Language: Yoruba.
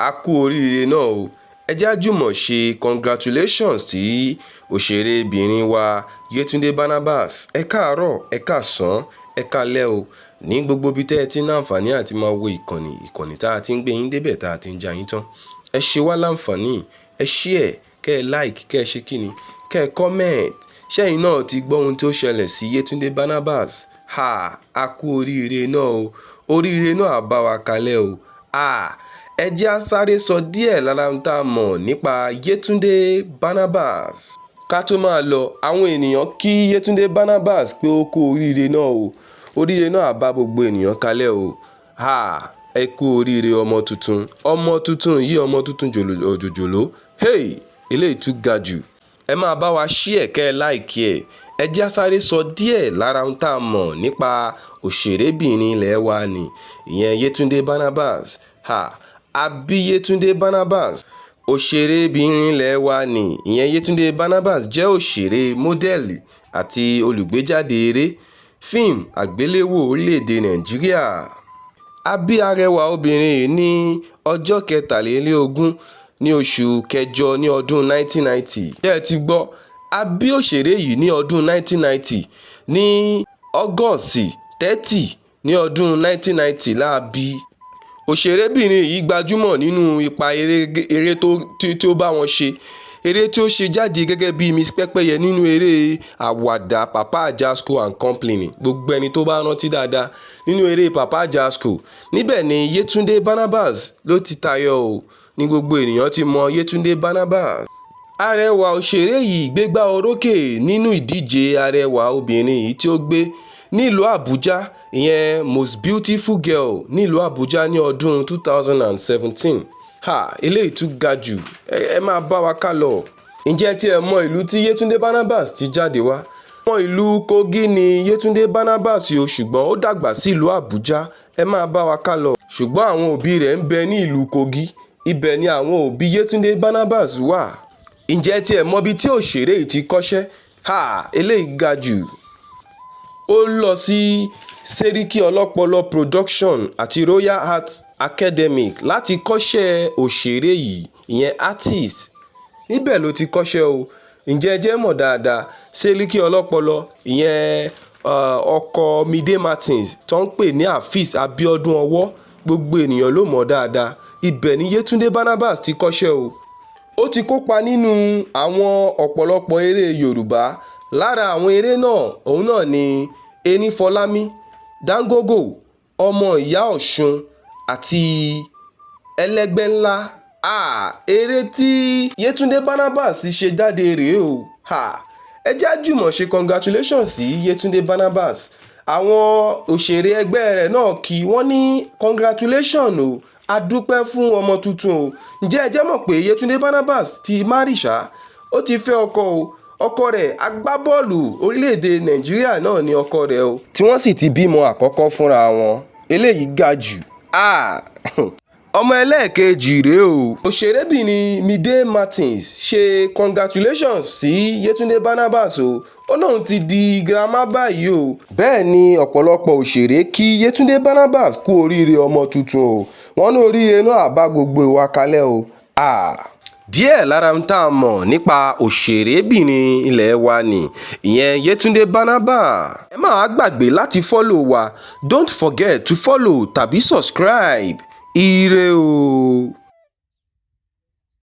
A kú oríire náà o. Ẹ jẹ́ á jùmọ̀ ṣe congratulations sí òṣèrébìnrin wa Yétúndé Barnabas. Ẹ káàárọ̀, ẹ káàsán, ẹ káalẹ́ o. Ní gbogbo ibi tẹ́ ẹ ti ní àǹfààní àti máa wo ìkànnì, ìkànnì tá a ti ń gbé yín débẹ̀, tá a ti ń já yín tán. Ẹ ṣe wá láǹfààní, ẹ share, kẹ́ ẹ like, kẹ́ ẹ ṣe kíni, kẹ́ ẹ comment. Ṣẹ́yìn náà ti gbọ́ ohun tó ṣẹlẹ̀ sí Yétúndé Barnabas. Ha! A kú oríire náà o. Oríire náà á bá wa kalẹ̀ o. Ha! Ẹ jẹ́ á sáré sọ díẹ̀ lára ohun tá a mọ̀ nípa Yétúndé Barnabas. Ká tó máa lọ, àwọn ènìyàn kí Yétúndé Barnabas pé ó kú oríire náà o. Oríire náà á bá gbogbo ènìyàn kalẹ̀ o. Ha! Ẹ kú oríire ọmọ tuntun. Ọmọ tuntun yìí, ọmọ tuntun jòjòló. Hey! Eléyìí tún ga jù. Ẹ máa bá wa share, kẹ́ ẹ like ẹ̀. Ẹ jẹ́ á sáré sọ díẹ̀ lára ohun tá a mọ̀ nípa òṣèrébìnrin ilẹ̀ wa ni, ìyẹn Yétúndé Barnabas. Ha! A bí Yétúndé Barnabas. Òṣèrébìnrin ilẹ̀ wa ni, ìyẹn Yétúndé Barnabas, jẹ́ òṣèré, mọ́dẹ́lì àti olùgbéjáde eré fíìmù àgbéléwò orílẹ̀-èdè Nàìjíríà. A bí arẹwà obìnrin yìí ní ọjọ́ 23 ní oṣù kẹjọ ní ọdún 1990. Ṣé ẹ ti gbọ́? A bí òṣèré yìí ní ọdún 1990, ní August 30 ní ọdún 1990 la bí. Òṣèrébìnrin yìí gbajúmọ̀ nínú ipa eré tí ó bá wọn ṣe. Eré tí ó ṣe jáde gẹ́gẹ́ bí Miss Pẹ́pẹ́yẹ nínú eré àwàdà Papa Ajasco and Company. Gbogbo ẹni tó bá rántí dáadáa nínú eré Papa Ajasco. Níbẹ̀ ni Yétúndé Barnabas ló ti tayọ o. Ní gbogbo ènìyàn ti mọ Yétúndé Barnabas. Arẹwà òṣèré yìí gbégbá orókè nínú ìdíje arẹwà obìnrin yìí tí ó gbé nílùú Àbújá, ìyẹn Most Beautiful Girl nílùú Àbújá ní ọdún 2017. Ha! Eléyìí tún ga jù. Ẹ máa bá wa ká lọ. Ǹjẹ́ tí ẹ mọ ìlú tí Yétúndé Barnabas ti jáde wá? Ọmọ ìlú Kogi ni Yétúndé Barnabas o, ṣùgbọ́n ó dàgbà sí ìlú Àbújá. Ẹ máa bá wa ká lọ. Ṣùgbọ́n àwọn òbí rẹ̀ ń bẹ ní ìlú Kogi. Ibẹ̀ ni àwọn òbí Yétúndé Barnabas wà. Ǹjẹ́ tí ẹ mọ ibi tí òṣèré yìí ti kọ́ṣẹ́? Ha! Eléyìí ga jù. Ó lọ sí Seriki Ọlọ́pọlọ Production àti Royal Arts Academy láti kọ́ṣẹ́ òṣèré yìí, ìyẹn artist. Níbẹ̀ ló ti kọ́ṣẹ́ o. Ǹjẹ́ ẹ jẹ́ mọ̀ dáadáa, Seriki Ọlọ́pọlọ, ìyẹn ọkọ Mide Martins tó ń pè ní Afeez Abiodun Ọwọ́, gbogbo ènìyàn ló mọ̀ dáadáa. Ibẹ̀ ni Yétúndé Barnabas ti kọ́ṣẹ́ o. Ó ti kópa nínú àwọn ọ̀pọ̀lọpọ̀ eré Yorùbá. Lára àwọn eré náà, òun náà ni Erinfolami, Dangogo, Ọmọ Ìyá Ọ̀ṣun àti Ẹlẹ́gbẹ́ Ńlá. Ha! Eré tí Yétúndé Barnabas ṣe jáde rèé o. Ha! Ẹ jẹ́ á jùmọ̀ ṣe congratulations sí Yétúndé Barnabas. Àwọn òṣèré ẹgbẹ́ rẹ̀ náà kí wọ́n ní congratulations o. A dúpẹ́ fún ọmọ tuntun o. Ǹjẹ́ ẹ jẹ́ mọ̀ pé Yétúndé Barnabas ti marry ṣá? Ó ti fẹ́ ọkọ o. Ọkọ rẹ̀, agbábọ́ọ̀lù orílẹ̀-èdè Nàìjíríà náà ni ọkọ rẹ̀ o. Tí wọ́n sì ti bímọ àkọ́kọ́ fúnra wọn. Eléyìí ga jù. Ha! Ọmọ ẹlẹ́ẹ̀kejì rèé o. Òṣèrébìnrin Mide Martins ṣe congratulations sí Yétúndé Barnabas o. Ó lóun ti di girama báyìí o. Bẹ́ẹ̀ ni ọ̀pọ̀lọpọ̀ òṣèré kí Yétúndé Barnabas kú oríire ọmọ tuntun o. Wọ́n ní oríire náà á bá gbogbo wa kalẹ̀ o. Ha! Díẹ̀ lára ohun tá a mọ̀ nípa òṣèrébìnrin ilẹ̀ wa ni, ìyẹn Yétúndé Barnabas. Ẹ má gbàgbé láti follow wa. Don't forget to follow tàbí subscribe. Ire o.